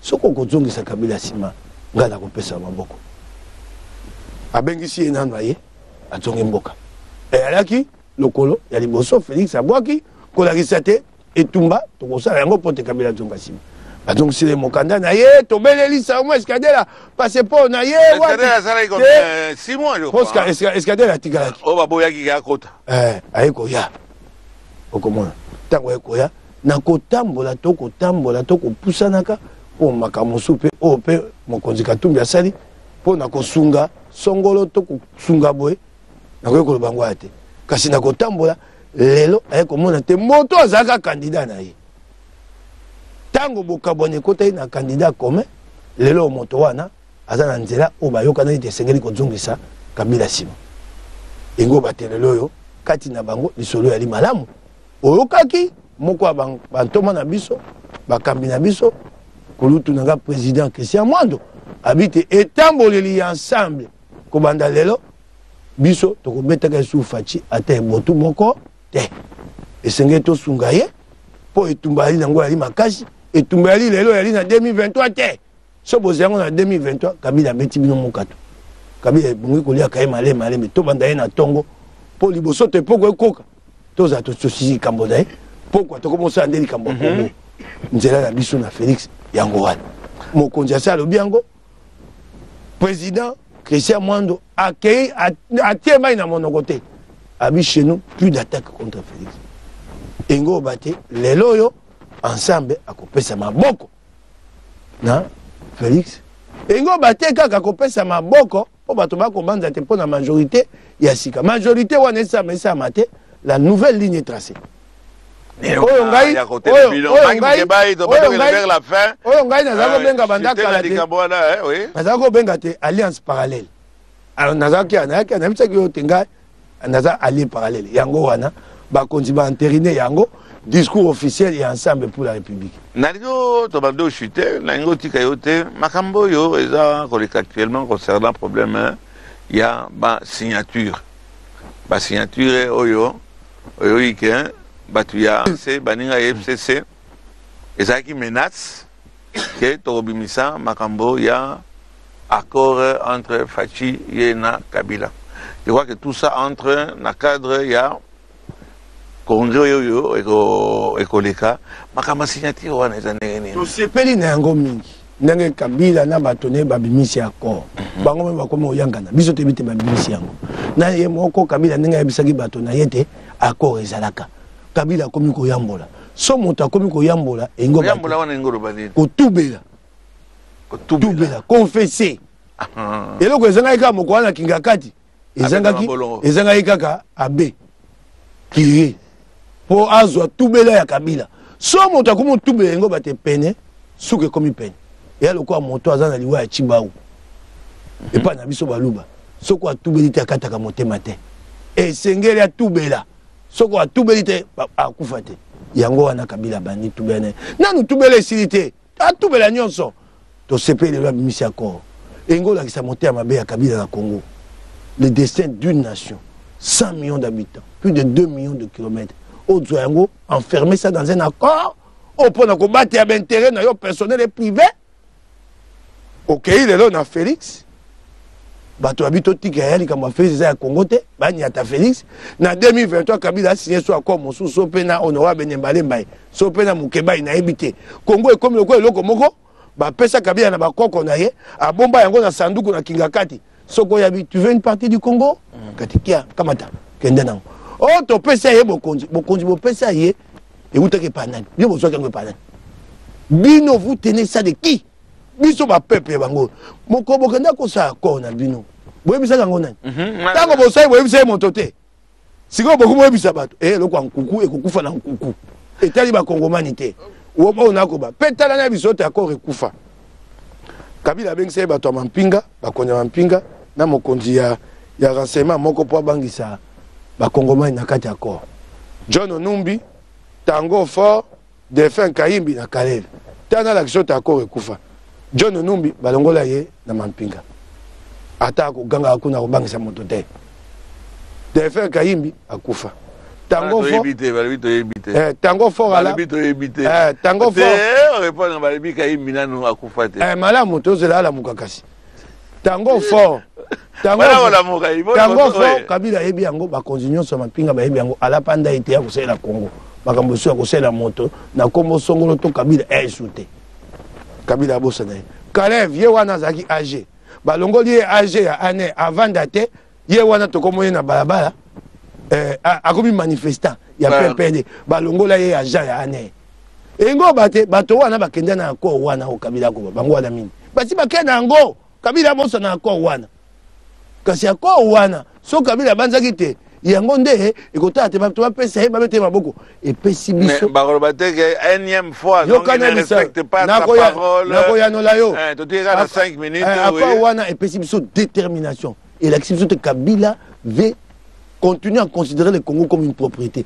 Soki okozongisa Kabila nsima, ngai nakopesa maboko. Abengisi ye nano, aye azongi mboka. Eyalaki lokolo ya liboso Félix abwaki kolakisa te etumba tokosala yango mpo te Kabila azonga nsima. Bazongisile mokanda na ye, tobeleli Salomon Eskadela passeport na ye. Eskadela atikalaki oyo baboyaki akota. Aye koya, okomona ntango aye koya na kotambola to kotambola to kopusanaka mpo makambo mosusu mpe oyo mpe mokonzi Katumbi asali mpo na kosunga songolo to kosunga boye, nakoki koloba yango aya te. Kasi na kotambola lelo, aye komona te moto azalaka candidat na ye ntango bokabwani ekotaki na candidat commun. Lelo moto wana aza na nzela oyo bayokanaki te esengeli kozongisa Kabila nsima. Engo batelelo oyo kati na bango lisolo yali malamu. Oyokaki moko ya bantoma na biso, bakambi na biso, kulutu na nga président Christian Mwando, abi te etamboleli ya ensemble kobanda lelo, biso tokobetaka esu Fatshi ata ebotu moko te. Esengeli tosunga ye mpo etumba yali nango yali makasi. Etumba yali lelo yali na 2023 te. So bozwa yango na 2023, Kabila abeti bino mokato. Kabila ebongi koliaka ye maleme maleme. Tobanda ye na ntongo mpo liboso te poko ekoka tozala tosisi likambo na ye. Pokwa tokomosala nde likambo ya Kongo. Nzela na biso na Félix yango wana. Mokonzi asi alobi yango. Président Christian Mwando akei, atie mai na monoko te, abi chez nous plus d'attaque contre Félix. Engo oba te lelo oyo ensemble akopesa maboko na Félix. Engo bate kaka kopesa maboko mpo bato bakobanza te mpo na majorité ya sika. Majorité wana esama esama te, la nouvelle ligne est tracée. Oyo ngai naza kobenga banda kala te, naza kobenga te alliance parallèle. Alors nazalaki, nayaki, nayebisaki yo te ngai naza allié parallèle. Yango wana bakonzi baentérine yango, discours officiel ya Ensemble pour la République. Nalingi tobanda ochute, nalingi otika yo te. Makambo oyo eza koleka actuellement concernant problème ya basignature, basignature oyo oyoki ke bato ya C, baninga ya FCC, ezalaki menace ke tokobimisa makambo ya accord entre Fatshi ye na Kabila. Je crois que tout ça entre na cadre ya congrès oyo ekoleka. Makambo ya signature wana eza ndenge nini? Tosepeli na yango mingi ndenge Kabila na bato ne babimisi accord. Bango mpe bakomi koyangana. Biso toyebi te babimisi yango na ye moko Kabila ndenge ayebisaki bato na ye te accord ezalaka. Kabila akomi koyambola. So moto akomi koyambola, engo koyambola wana engo oloba nini? Kotubela. Kotubela. Confesse. Eloko ezangaki kaka moko wana kinga kati ezangaki, ezangaki kaka abe kirie mpo azwa tubela ya Kabila. So moto akomi otubela, yango bate pene suka ekomi pene. Eya lokola moto aza na liwa ya Cibau epai na biso Baluba. Soki atubeli te, akataka motema te. Esengeli atubela. Soki atubeli te, akufa te. Yango wana Kabila abandi tubela na ye. Nanu tubela esili te, atubela nyonso. Tosepeli lelo abimisi accord. Engo olakisa motema mabe ya Kabila na Congo. Le destin d'une nation, 100 millions d'habitants, plus de 2 millions de kilomètres, ozwa yango, enfermer ça dans un accord oyo mpona kobatela baintérêt na yo personnel et privé. Okei lelo na Félix, bato babi totika ya likambo ya Félix eza ya Congo te, banyata Félix. Na 2023 Kabila asigné so accord mosusu, so mpe na honorable Nembalemba ye, so mpe na Mokebai, nayebi te. Congo ekomi lokola eloko moko bapesa Kabila na bakoko na ye, abomba yango na sanduku na kinga kati. Soki oyabi, tu veux une partie du Congo, kati kia kamata, kende nango. Oyo topesa ye bokonzi, bokonzi bopesa ye eutaki epa nani? Bino bozwaki yango epa nani? Bino, vous tenez ça de qui? Biso bapeuple ya bango moko bokenda kosala accord na bino, boyebisaki yango nani? Ntango bosali, boyebisa ye moto te. Sikoyo bokomi oyebisa bato. Eloko ya nkuku ekokufa na nkuku, etali bakongomani te. Oyo nakoba mpe tala na biso te, accord ekufa. Kabila abengisa ye bato ya mampinga, bakonzi ya mampinga na mokonzi ya renseignement moko mpo abangisa bakongomani na kati ya accord. John Numbi, Tango Fort, Delphin Kayimbi na Kalele. Tala nalakisa oyo te accord ekufa. John Numbi balongola ye na mampinga, ata akogangaka kuna, akobangisa moto te. Delphin Kayimbi akufa. Tango fort te, balobi toyebi te. Eh, tango fort ala. Balobi toyebi te. Eh, tango fort. Te, répondre balobi Kayimbi nanu akufa te. Eh, malamu tozela alamuka kasi. Tango fort. Tango tango fort Kabila ayebi yango, bakonzi nyonso ya mapinga bayebi yango, alapa ndai te ya kosalela Congo. Makambo mosusu ya kosalela moto na kombo songolo to Kabila eh esu te. Kabila abosana ye. Kalev ye wana azalaki AG. Balongoli ye AG ya ANR avanda te. Ye wana tokomo ye na balabala eh, akomi manifestant ya PPD balongola ye agent ya ANR. Engo bate bato wana bakenda na accord wana o Kabila akoba bango wana mingi basi bakenda yango Kabila abosa na accord wana kasi accord wana so Kabila abanzaki te yango nde ekotala te bato bapesa ye babete maboko epesi biso bakoloba te ke énième fois donc il ne respecte pas sa parole. Nakoyanola yo eh, totikaka na 5 minutes eh, accord wana epesi biso détermination, elakisi biso te Kabila veut continuer à considérer le Congo comme une propriété.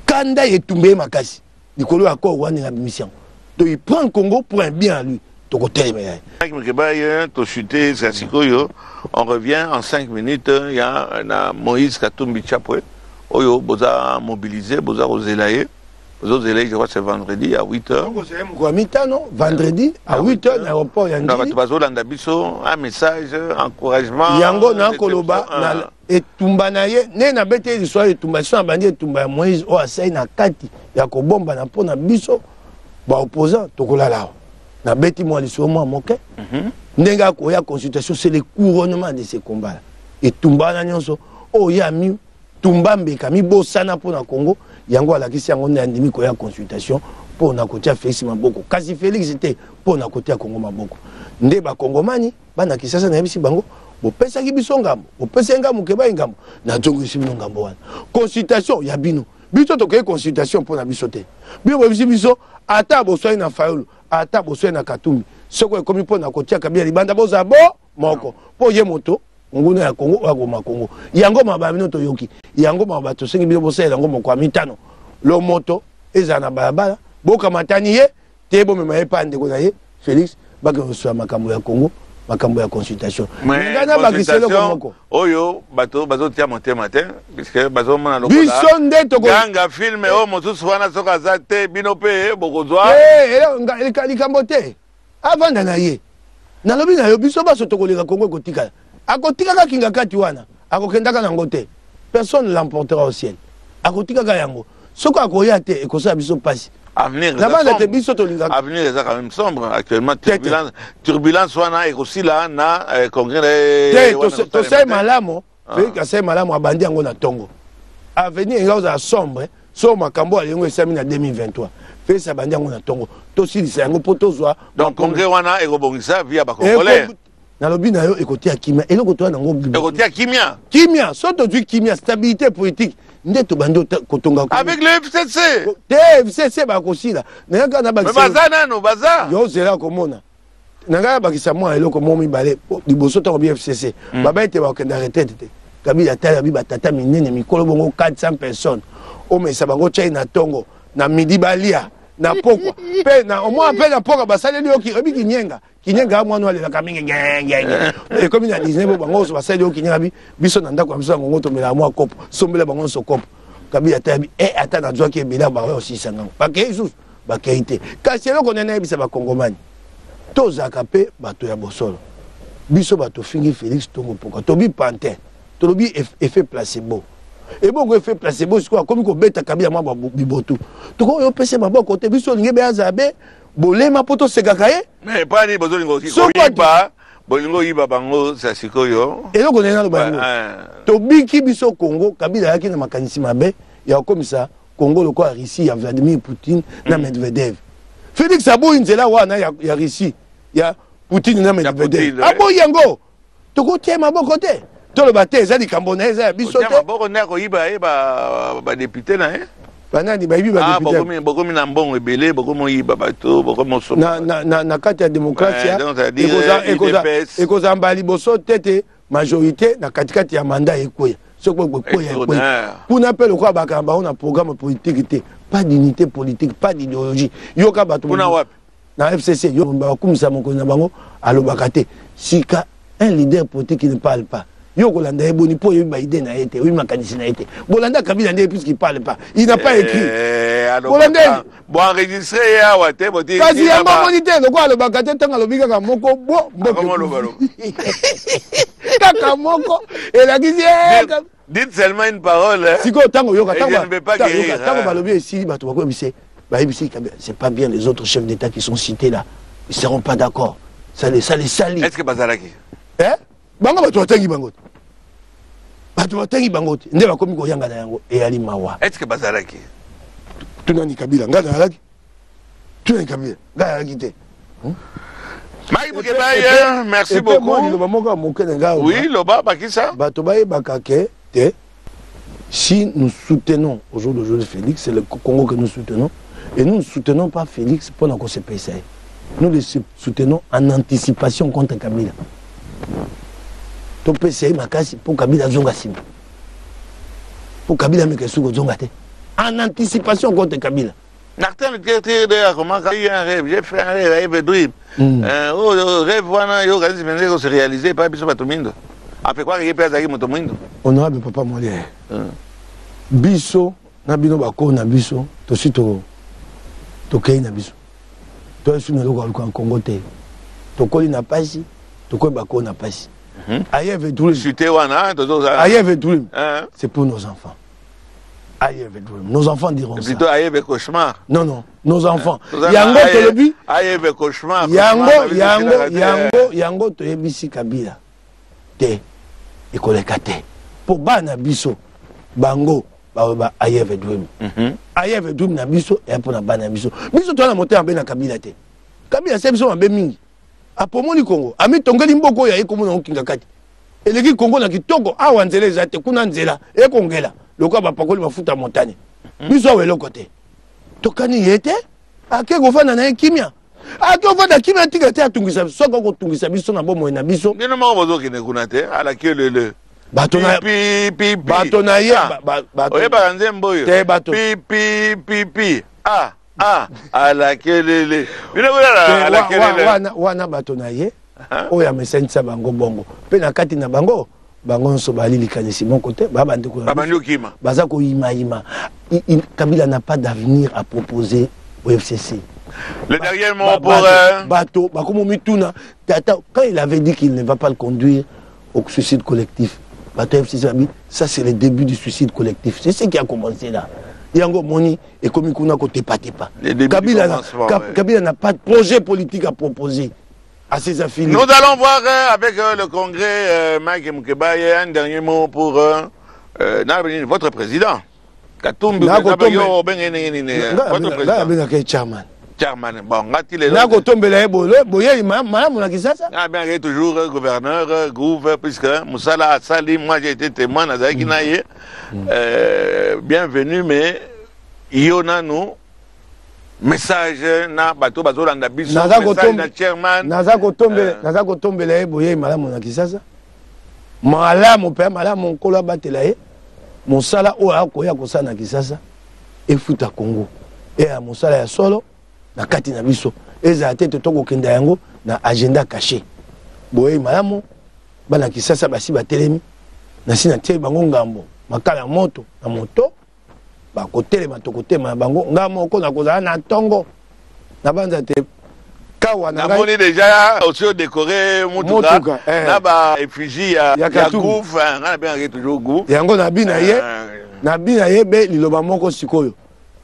Kanda etumba ye makasi likolo ya accord wana ebimisi yango, donc il prend le Congo pour un bien à lui. Tokotelemela ye. Mukebayi, tochute ya sikoyo, on revient en 5 minutes ya na Moïse Katumbi Chapwe oyo boza mobilisé, boza kozela ye, bozozela ye, je crois c'est vendredi à 8 heures. Mokolo ya mitano, vendredi à 8 heures na aéroport ya Ndjili. Bato bazolanda biso, un message encouragement. Yango nakoloba na etumba na ye nde nabeti ye lisolo ya etumba so nabandi etumba ya Moïse oyo asali na kati ya kobombana mpo na biso baopposant tokolala awa. Nabeti mwa lisolo mwa moke ndenge akoya consultation, c'est le couronnement de ce combat là. Etumba wana nyonso oyo ye ami tumba mbeka mibosana mpo na Congo, yango alakisi yango nde andimi koya consultation mpo na kotia Félix maboko, kasi Félix te, mpo na kotia Congo maboko. Nde bakongomani bana Kisasa nayebisi bango, bopesaki biso ngambo, bopesaki ngambo kebai ngambo, nazongisi bino ngambo wana. Consultation ya bino, biso tokei consultation mpo na biso te. Bino boyebisi biso ata boswani na Fayulu, ata boswani na Katumbi, soki ekomi mpo na kotia Kabila libanda, bozala bo moko mpo ye moto nguna ya Congo oyo akoma Congo. Yango maloba bino toyoki yango, maloba tosengi bino bosalela yango moko ya mitano. Lomoto ezala na balabala, bokamatani ye te, bomema ye pa ndeko na ye Félix, bakende kosola makambo ya Congo, makambo ya consultation. Ngai nabakisa eloko moko oyo bato bazotia motema te, puisque bazomona lokola biso nde tokoganga film oyo mosusu wana, soki aza te bino mpe bokozwa likambo te. Avanda na ye, nalobi na yo, biso baso tokoleka, Kongo ekotikala. Akotikaka kinga kati wana, akokendaka nango te, personne ne l'emportera au ciel. Akotikaka yango, soki akoya te ekosala biso mpasi. Avenir na banda te, biso tolingaka avenir eza quand même sombre actuellement. Turbulence, turbulence wana ekosila na congrès te. Tosali malamu, Félix asali malamu, abandi yango na ntongo. Avenir enga ozala sombre so makambo alingo esami na 2023. Félix abandi yango na ntongo, tosilisa yango mpo tozwa. Donc congrès wana ekobongisa vie ya bacongolais? Nalobi na yo, ekotia kimia. Eloko toya nango ekotia kimia. Kimia, so tozwi kimia, stabilité politique, nde tobandi kotonga. Avec le FCC? Te, FCC bakosila nayaka na baza nano baza. Yo zela komona na ngai abakisa mwa eloko mo mibale liboso. Ntango bi FCC baba ete bakokenda retraite te, Kabila atali abi batata minene mikolo bongo 400 personnes, omesa bango chai na ntongo, na midi balia, na pokwa mpe na omwa mpe na pokwa basaleli yo oyebi kinyenga. Kinyenga ya mwana alelaka mingi ngengenge ekomi na 19 bo bango nyonso basaleli yo kinyenga. Bi biso na ndako ya biso ya ngongo tomelaka mwa kopo, sombela bango nyonso kopo. Kabila ata yabi e ata nazwaki ebele bango osisa ngango, bakei lisusu, bakei te. Kasi eloko nene nayebisa bakongomani, tozalaka mpe bato ya bosolo. Biso bato ofingi Félix ntongo mpoka tobi pantin, tolobi effet placebo. Ebongo effet placebo sikoyo akomi kobeta Kabila mwa bibotu, tokoki opesa maboko te. Biso olingi be azala be bolema mpo tosekaka ye. Mais pani bozolinga koyiba, bolingo oyiba bango sa sikoyo. Eloko nene naloba yango, tobiki biso Congo. Kabila ayaki na makanisi mabe ya kokomisa Congo lokola Russie ya Vladimir Poutine na Medvedev. Félix aboyi nzela wana ya Russie ya Poutine na Medvedev, aboyi yango. Tokotia maboko te, toloba te eza likambo na ye, eza ya biso te. Maboko nde akoyiba ye badéputé na ye. Banani bayibi badéputé? Bokomi na mbongo ebele, bokomi oyiba bato, bokomi osomba. Na kati ya démocratie ekozala mbala liboso te te majorité na katikati ya mandat ekweya. Soki ekweya, ekweya kuna mpe lokola bakanga bango na programme politique te, pas d'unité politique, pas d'idéologie. Yoka bato kuna wapi? Na FCC yo bakumisa mokonzi na bango alobaka te. Sika un leader politique qui ne parle pas. Yo okolanda ye boni mpo oyebi ba idée na ye te, oyebi makanisi na ye te. Bolanda Kabila nde puisqu'il parle pas. Il n'a pas écrit. Eh, Bolanda ye. Bo enregistrer ye awa te boti. Kasi yango omoni te lokola alobaka te ntango alobi kaka moko bo mboka. Kaka moko elakisi eh, Dites seulement une parole. Hein. Sikoyo ntango oyoka ntango balobi esili bato bakoyebisa bayebisi Kabila c'est pas bien les autres chefs d'État qui sont cités là ils seront pas d'accord. Ça les salit. Est-ce que bazalaki? Eh? Bango bato batangi bango te, bato batangi bango te nde bakomi koyanga na yango, eyali mawa. Est ce que bazalaki? Tunani Kabila, ngai nazalaki. Tunani Kabila, ngai nazalaki te. Mike Mukebaye, merci beaucoup. Liloba moko ya moke na ngai. Oui, loba, bakisa. Bato bayebaka ke te, si nous soutenons au jour d'aujourd'hui Félix, c'est le Congo que nous soutenons. Et nous ne soutenons pas Félix pour nous kosepesa ye. Nous le soutenons en anticipation contre Kabila. Topesa ye makasi mpo Kabila azonga nsima, mpo Kabila ameka esuki kozonga te, en anticipation contre Kabila. Martin Luther King akomaka eu un rêve, j'ai fait un rêve, I have a dream. Oh, rêve wana yo kanisi mpenza ekose réaliser epai biso bato mindo. Apekwaka ye mpe azalaki moto mwindo. Honorable papa Molière, biso na bino bakoo na biso tosi tokei na biso, toyesu na eloko ya luka Kongo te. Tokoli na pasi, tokoyi bakoo na pasi. I have a dream. Chute wana tozoza. I have a dream. C'est pour nos enfants. I have a dream. Nos enfants diront ça. Plutôt I have a cauchemar. Non, non, nos enfants. Yango tolobi. I have a cauchemar. Yango, yango, yango, yango toyebisi Kabila te, ekoleka te. Po bana biso bango baloba I have a dream. I have a dream na biso eya mpona bana biso. Biso toza na motema mabe na Kabila te. Kabila asali biso mabe mingi. Apomoli Kongo, amitongeli mboka oyo aye komona okinga kati. Eleki Kongo na kitoko, awa nzela eza te, kuna nzela ekongela lokola bapakoli mafuta motane. Biso awa eloko te. Tokani ye te, ake kofanda na ye kimia. Ake kofanda kimia, tika te atungisa biso. Soki akotungisa biso na bomoi na biso. Bino moko bozokende kuna te, alaki elele. Bato na pi pi pi. Bato na ye oyebaka nzembo oyo. Te, bato. Pi pi pi pi. Ah ah, alakelele. Bino kuna alakelele. Wana wana bato na ye oyo amesanisa bango bongo mpe na kati na bango, bango nyonso bali likanisi moko te, baa bandeko na babandi okima. Baza koyimayima. Kabila n'a pas d'avenir à proposer au FCC. Le dernier mot pour Bato bakomo mituna tata, quand il avait dit qu'il ne va pas le conduire au suicide collectif, bato FCC babi ça, c'est le début du suicide collectif, c'est ce qui a commencé là. Yango moni ekomi kuna kotepatepa. Kabila, Kabila n'a pas de projet politique à proposer à ses affiliés. Nous allons voir avec le congrès Mike Mukebaye, un dernier mot pour votre président. Katumbi, votre président. Abengaka chairman. Chairman. Bon, ngati lelo. Nakotombela ye boye malamu na Kisasa. Ah bien, toujours gouverneur, gouve, puisque Moussala asali, moi j'ai été témoin, nazalaki na ye. Bienvenue, mais yo nanu message na bato bazolanda biso, message na chairman. Naza kotombela ye boyei malamu na Kisasa, malamu mpe malamu. Nkolo abatela ye, mosala oyo akoya kosala na Kisasa efuta Kongo, eya mosala ya solo na kati na biso, ezala te tokokenda yango na agenda caché. Boyei malamu, bana Kisasa basi batelemi na nsi na tie bango ngambo makala ya moto na moto, bakotelema, tokotema na bango. Nga moko nakozala na ntongo na banza te kawa. Namoni déjà aussi odécoré mutuka na ba effigie ya gouve. Nga nabengaki toujours gouve. Yango nabi na ye, nabi na ye be liloba moko sikoyo.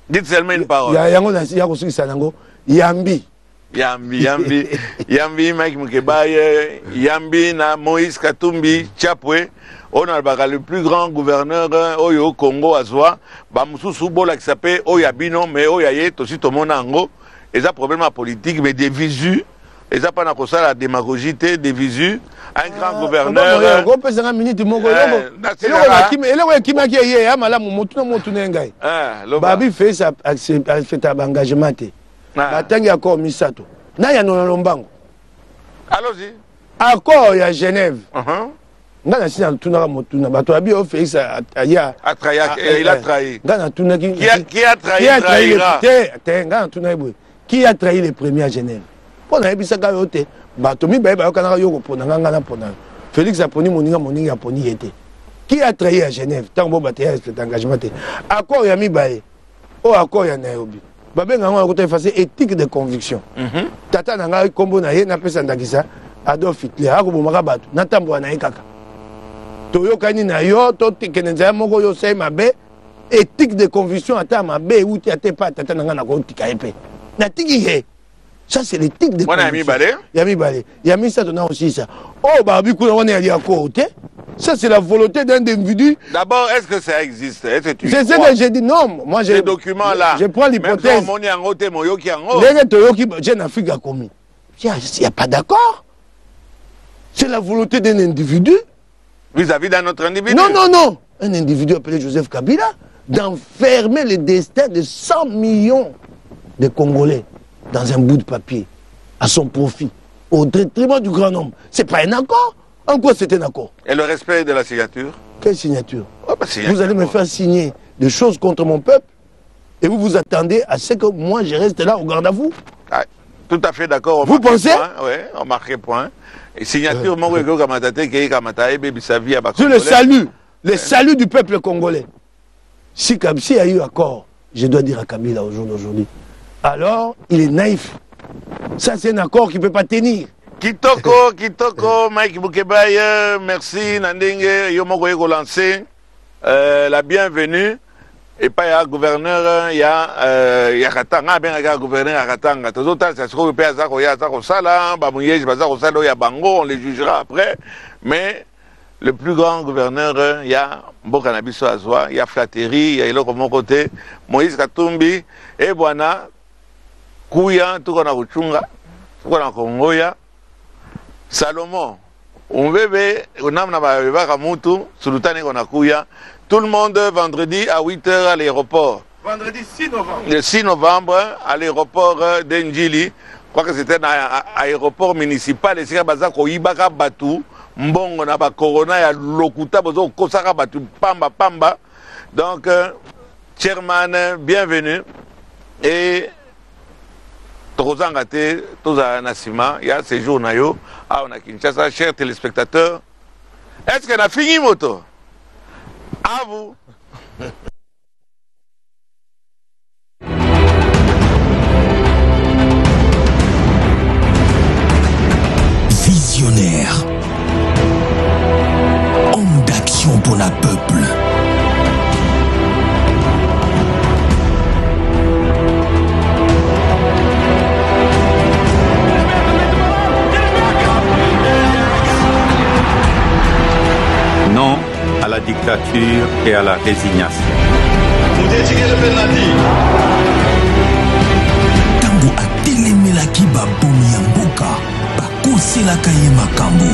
Dites seulement une parole. Yango ya kosukisa nango, yambi. Yambi, yambi, yambi Mike Mukebaye, yambi na Moïse Katumbi Chapwe oyo nalobaka le plus grand gouverneur oyo Congo azwa. Bamosusu bolakisa mpe oyo ya bino, mais oyo ya ye tosi tomona yango. Eza problème ya politique, mais de visu eza mpa na kosala démagogie te, de visu un grand gouverneur. Kopesanga minute moko. Eloko ekimaki eye ya malamu, motu na motu na ye ngai babi Félix afeta baengagement te. Batangi accord misato na yano na lombango. Allons-y. Accord ya Genève, nga na nsi natunaka motuna, bato babi oyo Félix aya. Il a trahi. Nga natunaki Qui a trahi? Te te, nga natunaki boye: qui a trahi le premier à Genève? Mpo nayebisaka yo te, bato mibale bayokanaka, yo kopona nga, nga napona yo. Félix aponi moninga, moninga aponi ye te. Qui a trahi à Genève? Ntango bo bato ya respecte engagement te. Accord ya mibale oyo, accord ya Nairobi, babenga yango akota effacer éthique de conviction. Tata na ngai, nkombo na ye napesa ndakisa Adolf Hitler, akobomaka bato, natambola na ye kaka, toyokani na yo, tokende nzela moko, yo osali mabe. Éthique de conviction, ata mabe euti ata epa tata na ngai, nakotika ye mpe natiki ye. Ça, c'est l'éthique de Wana ya mibale. Ya mibale. Ya misato na osisa oyo babi kuna wana yali accord te. Ça, c'est la volonté d'un individu. D'abord, est-ce que ça existe? Est-ce que tu C'est ce que j'ai dit. Non, moi je, ces documents là, je prends l'hypothèse. Omoni yango te, moyoki yango? Ndenge toyoki, Jeune Afrique akomi, il y a pas d'accord. C'est la volonté d'un individu. Vis-à-vis d'un autre individu? Non, non, non, un individu appelé Joseph Kabila, d'enfermer le destin de 100 millions de Congolais dans un bout de papier à son profit, au détriment du grand nombre. C'est pas un accord. En quoi c'est un accord? Et le respect de la signature? Quelle signature? Oh, bah, signature? Vous allez me faire signer des choses contre mon peuple et vous vous attendez à ce que moi je reste là au garde à vous? Ah, tout à fait d'accord. Vous pensez? Oui, on marque point. Et signature, moko ekokamata te, keyekamata ebebisa vie ya Sur le salut, le salut du peuple congolais. Si s'il y a eu accord, je dois dire à Kabila au jour d'aujourd'hui, alors il est naïf. Ça, c'est un accord qui ne peut pas tenir. Kitoko, kitoko, Mike Mukebayi, merci na ndenge yo moko ekolancer la bienvenue epai ya gouverneur ya Katanga. Abengaka gouverneur ya Katanga. Tozotalisa sikoyo mpe aza koya, aza kosala bamuyege, baza kosala oyo ya bango, on les jugera après. Mais le plus grand gouverneur ya mboka na biso azwa ya flatterie ya eloko moko te, Moïse Katumbi e bwana kuya, tuko na kuchunga, tuko na kongoya Salomon umbebe namna babebaka mutu sultani iko na kuya. Tout le monde, vendredi à 8 heures à l'aéroport. Vendredi 6 novembre. Le 6 novembre à l'aéroport de Ndjili. Je crois que c'était un aéroport municipal esika baza koyibaka batu mbongo na bacorona ya lokuta, bozo kokosaka batu pamba pamba. Donc chairman, bienvenue et tokozanga te tozala na nsima ya séjour na yo awa na Kinshasa. Chers téléspectateurs, est ce que nafingi moto? À vous. Visionnaire. Homme d'action pour la peuple. Non à la dictature et à la résignation. Ntango atelemelaki babomi ya mboka, bakoselaka ye makambo.